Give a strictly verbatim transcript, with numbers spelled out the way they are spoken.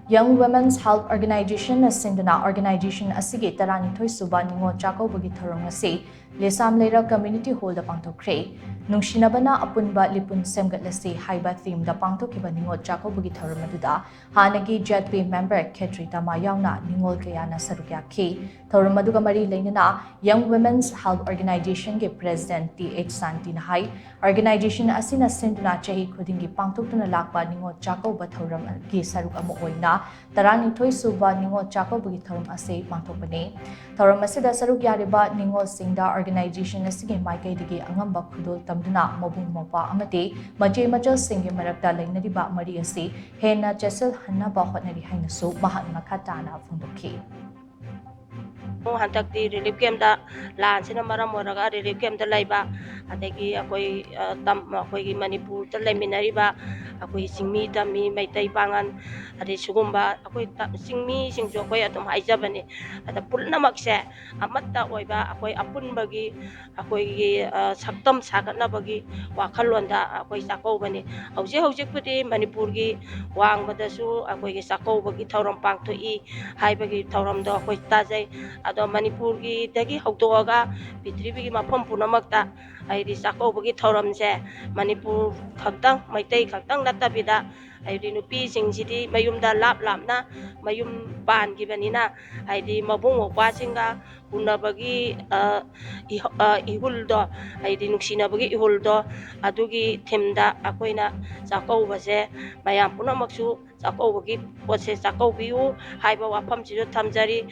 Young Women's Help Organization ꯅ ꯁꯤꯟꯗꯨꯅ organization ꯑꯁꯤꯒꯤ ꯇꯔꯥꯅꯤꯊꯣꯏ ꯁꯨꯕ ꯅꯤꯉꯣꯜ ꯆꯥꯛꯀꯧꯕꯒꯤ ꯊꯧꯔꯝ ꯑꯁꯤ ꯂꯤꯁꯥꯝ ꯂꯩꯔꯛ Community Hall ꯗ ꯄꯥꯡꯊꯣꯛꯈ꯭ꯔꯦ꯫ ꯅꯨꯡꯁꯤꯅꯕꯅ ꯑꯄꯨꯟꯕ ꯂꯤꯄꯨꯟ ꯁꯦꯝꯒꯠꯂꯁꯤ ꯍꯥꯏꯕ theme ꯗ ꯄꯥꯡꯊꯣꯛꯈꯤꯕ ꯅꯤꯉꯣꯜ ꯆꯥꯛꯀꯧꯕꯒꯤ ꯊꯧꯔꯝ ꯑꯗꯨꯗ ꯍꯥꯟꯅꯒꯤ ꯖꯦꯠ ꯄꯤ member ꯈꯦꯇ꯭ꯔꯤ ꯇꯃꯥ ꯌꯥꯎꯅ ꯅꯤꯉꯣꯜ ꯀꯌꯥꯅ ꯁꯔꯨꯛ ꯌꯥꯈꯤ꯫ ꯊꯧꯔꯝ ꯑꯗꯨꯒ ꯃꯔꯤ ꯂꯩꯅꯅ Young Women's Help Organization ꯒꯤ President ꯇꯤ ꯑꯩꯆ ꯁꯥꯟꯇꯤꯅ ꯍꯥꯏ, organization ꯑꯁꯤꯅ ꯁꯤꯟꯗꯨꯅ ꯆꯍꯤ ꯈꯨꯗꯤꯡꯒꯤ ꯄꯥꯡꯊꯣꯛꯇꯨꯅ ꯂꯥꯛꯄ ꯅꯤꯉꯣꯜ ꯆꯥꯛꯀꯧꯕ ꯊꯧꯔꯝꯒꯤ ꯁꯔꯨꯛ ꯑꯃ ꯑꯣꯏꯅ ꯇꯔꯥꯅꯤꯊꯣꯏ ꯁꯨꯕ ꯅꯤꯉꯣꯜ ꯆꯥꯛꯀꯧꯕꯒꯤ ꯊꯧꯔꯝ ꯑꯁꯤ ꯄꯥꯡꯊꯣꯛꯄꯅꯤ꯫ ꯊꯧꯔꯝ ꯑꯁꯤꯗ ꯁꯔꯨꯛ ꯌꯥꯔꯤꯕ ꯅꯤꯉꯣꯜꯁꯤꯡꯗ organization ꯑꯁꯤꯒꯤ ꯃꯥꯏꯀꯩꯗꯒꯤ ꯑꯉꯝꯕ ꯈꯨꯗꯣꯜ ꯇꯝꯗꯨꯅ ꯃꯕꯨꯡ ꯃꯧꯄ꯭ꯋꯥ ꯑꯃꯗꯤ ꯃꯆꯦ ꯃꯆꯜꯁꯤꯡꯒꯤ ꯃꯔꯛꯇ ꯂꯩꯅꯔꯤꯕ ꯃꯔꯤ ꯑꯁꯤ ꯍꯦꯟꯅ ꯆꯦꯠꯁꯤꯜꯍꯟꯅꯕ ꯍꯣꯠꯅꯔꯤ ꯍꯥꯏꯅꯁꯨ ꯃꯍꯥꯛꯅ ꯃꯈꯥ ꯇꯥꯅ ꯐꯣꯡꯗꯣꯛꯈꯤ꯫ ꯍꯟꯗꯛꯇꯤ relief camp ꯇ, ꯂꯥꯟꯁꯤꯅ ꯃꯔꯝ ꯑꯣꯏꯔꯒ relief camp ꯇ ꯂꯩꯕ, ꯑꯗꯒꯤ ꯑꯩꯈꯣꯏ, ꯑ, ꯇꯝ-, ꯑꯩꯈꯣꯏꯒꯤ ꯃꯅꯤꯄꯨꯔꯗ ꯂꯩꯃꯤꯟꯅꯔꯤꯕ ꯑꯩꯈꯣꯏ ꯆꯤꯡꯃꯤ ꯇꯝꯃꯤ, ꯃꯩꯇꯩ ꯄꯥꯉꯜ, ꯑꯗꯩ ꯁꯤꯒꯨꯝꯕ ꯑꯩꯈꯣꯏ ꯇ-, ꯆꯤꯡꯃꯤꯁꯤꯡꯁꯨ ꯑꯩꯈꯣꯏ ꯑꯗꯨꯝ ꯍꯥꯏꯖꯕꯅꯤ꯫ ꯑꯗ ꯄꯨꯝꯅꯃꯛꯁꯦ ꯑꯃꯠꯇ ꯑꯣꯏꯕ ꯑꯩꯈꯣꯏ ꯑꯄꯨꯟꯕꯒꯤ ꯑꯩꯈꯣꯏꯒꯤ, ꯑ, ꯁꯛꯇꯝ ꯁꯥꯒꯠꯅꯕꯒꯤ ꯋꯥꯈꯜꯂꯣꯟꯗ ꯑꯩꯈꯣꯏ ꯆꯥꯛꯀꯧꯕꯅꯤ꯫ ꯍꯧꯖꯤꯛ ꯍꯧꯖꯤꯛꯄꯨꯗꯤ ꯃꯅꯤꯄꯨꯔꯒꯤ ꯋꯥꯡꯃꯗꯁꯨ ꯑꯩꯈꯣꯏꯒꯤ ꯆꯥꯛꯀꯧꯕꯒꯤ ꯊꯧꯔꯝ ꯄꯥꯡꯊꯣꯛꯏ ꯍꯥꯏꯕꯒꯤ ꯊꯧꯔꯝꯗꯣ ꯑꯩꯈꯣꯏ ꯇꯥꯖꯩ꯫ ꯑꯗꯣ ꯃꯅꯤꯄꯨꯔꯒꯤꯗꯒꯤ ꯍꯧꯗꯣꯛꯑꯒ ꯄ꯭ꯔꯤꯊꯤꯕꯤꯒꯤ ꯃꯐꯝ ꯄꯨꯝꯅꯃꯛꯇ ꯍꯥꯏꯗꯤ ꯆꯥꯛꯀꯧꯕꯒꯤ ꯊꯧꯔꯝꯁꯦ ꯃꯅꯤꯄꯨꯔ ꯈꯛꯇꯪ, ꯃꯩꯇꯩ ꯈꯛꯇꯪ ꯅꯠꯇꯕꯤꯗ, ꯍꯥꯏꯗꯤ ꯅꯨꯄꯤꯁꯤꯡꯁꯤꯗꯤ ꯃꯌꯨꯝꯗ ꯂꯥꯞ ꯂꯥꯞꯅ ꯃꯌꯨꯝ ꯄꯥꯟꯈꯤꯕꯅꯤꯅ, ꯍꯥꯏꯗꯤ ꯃꯕꯨꯡ ꯃꯧꯄ꯭ꯋꯥꯁꯤꯡꯒ ꯎꯅꯕꯒꯤ, ꯑ, ꯏꯍ-, ꯑ, ꯏꯍꯨꯜꯗꯣ, ꯍꯥꯏꯗꯤ ꯅꯨꯡꯁꯤꯅꯕꯒꯤ ꯏꯍꯨꯜꯗꯣ, ꯑꯗꯨꯒꯤ theme ꯗ ꯑꯩꯈꯣꯏꯅ ꯆꯥꯛꯀꯧꯕꯁꯦ ꯃꯌꯥꯝ ꯄꯨꯝꯅꯃꯛꯁꯨ ꯆꯥꯛꯀꯧꯕꯒꯤ ꯄꯣꯠꯁꯦ ꯆꯥꯛꯀꯧꯕꯤꯌꯨ ꯍꯥꯏꯕ ꯋꯥꯐꯝꯁꯤꯁꯨ ꯊꯝꯖꯔꯤ꯫